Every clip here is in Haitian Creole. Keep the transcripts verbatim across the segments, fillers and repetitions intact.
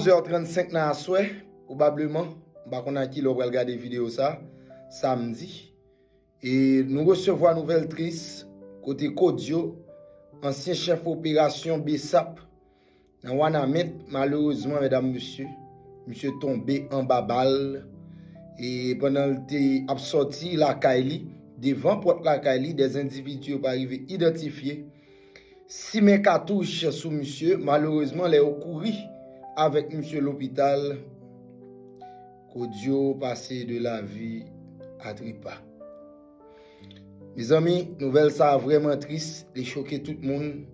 Onz è trannsenk nan aswè, pwobableman, m pa konn a ki lè w pral gade videyo sa, samdi. E nou resevwa nouvèl tris kote Kodyo, ansyen chèf operasyon BSAP nan Wanament, malerezman, medam, mesye, misye tonbe anba bal. E pandan l te ap sòti lakay li, devan pòt lakay li, dè endividi yo pa rive idantifye, simen katouch sou misye. Malerezman, lè yo kouri avèk misye lopital, Kodyo pase de la vi a trepa. Mezanmi, nouvèl sa a vrèman tris, li choke tout moun.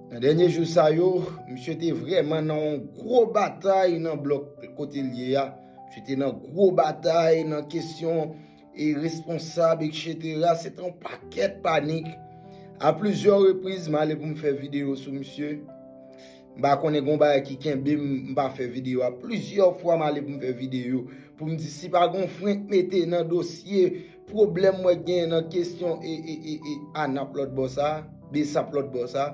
Nan dènye jou sa yo, misye te vrèman nan yon gwo batay nan blòk kote l ye a. Misye te nan gwo batay nan kesyon e responsab, etsetera. Se te yon pakèt panik. A plizyè repriz, m ale pou m fè videyo sou misye. M pa konnen gen yon bagay ki kenbe m, m pa fè videyo a. Plizyè fwa m ale pou m fè videyo, pou m di si pa gen yon fren k mete nan dosye pwoblèm mwen genyen nan kesyon e, e, e, e ANAP lòt bò sa, BSAP lòt bò sa,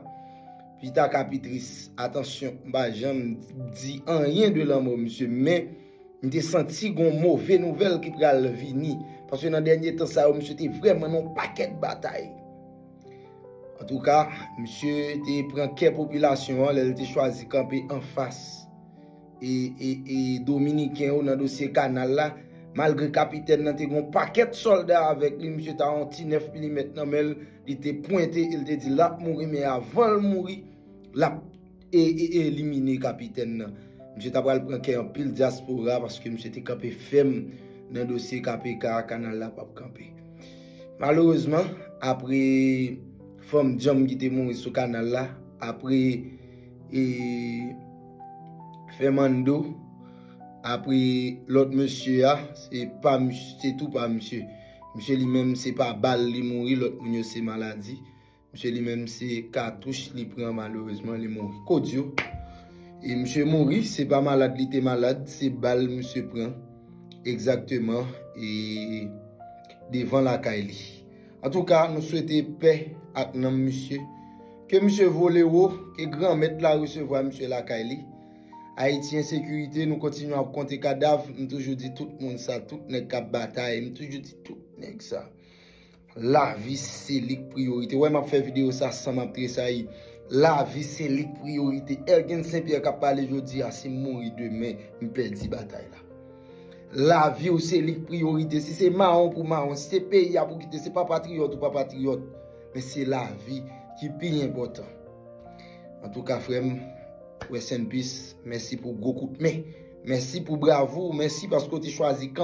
pita ka pi tris. Atansyon, m pa janm di anyen de lanmò misye, men m te santi gon move nouvèl ki pral vini. Paske nan dènye tan sa yo, misye te vrèman nan yon pakèt batay. Antouka, misye te pran kè popilasyon an lè l te chwazi kanpe anfas e, e, e Dominiken yo nan dosye kanal la. Malgre kapitèn nan te gen yon pakèt sòlda avèk li, misye ta yon ti nèf milimèt nan men l, li te pwente e l te di l ap mouri, men avan l mouri, l ap e, e, elimine kapitèn nan. Misye ta pral pran kè anpil dyaspora paske misye te kanpe fèm nan dosye KPK a, kanal la p ap kanpe. Malerezman, apre fanm djanm ki te mouri sou kanal la, apre e, Fernando, apre lòt mesye a, se pa mis- se tou pa misye. Misye li menm se pa bal li mouri, lòt moun yo se maladi. Misye li menm se katouch li pran, malerezman li mouri. Kodyo. E misye mouri, se pa malad li te malad, se bal misye pran. Egzakteman. E devan lakay li. Antouka, nou swete pè ak nanm misye. Ke misye vole wo, ke Granmèt la resevwa misye lakay li. Ayiti ensekirite, nou kontinye ap konte kadav. M toujou di tout moun sa, tout nèg k ap batay. M toujou di tout nèg sa. Lavi se li k priyorite. Wè, m ap fè videyo sa san m ap tresayi. Lavi se li k priyorite. Elgen St Pierre k ap pale jodi a, si m mouri demen, m pèdi batay la. Lavi w se li k priyorite. Si se mawon pou mawon, si se peyi a pou kite, se pa patriyòt ou pa patriyòt, men se lavi ki pi enpòtan. Antouka, frè m, rest in peace, mèsi pou gwo kout men. Mèsi pou bravou, mèsi paske w te chwazi kanpe.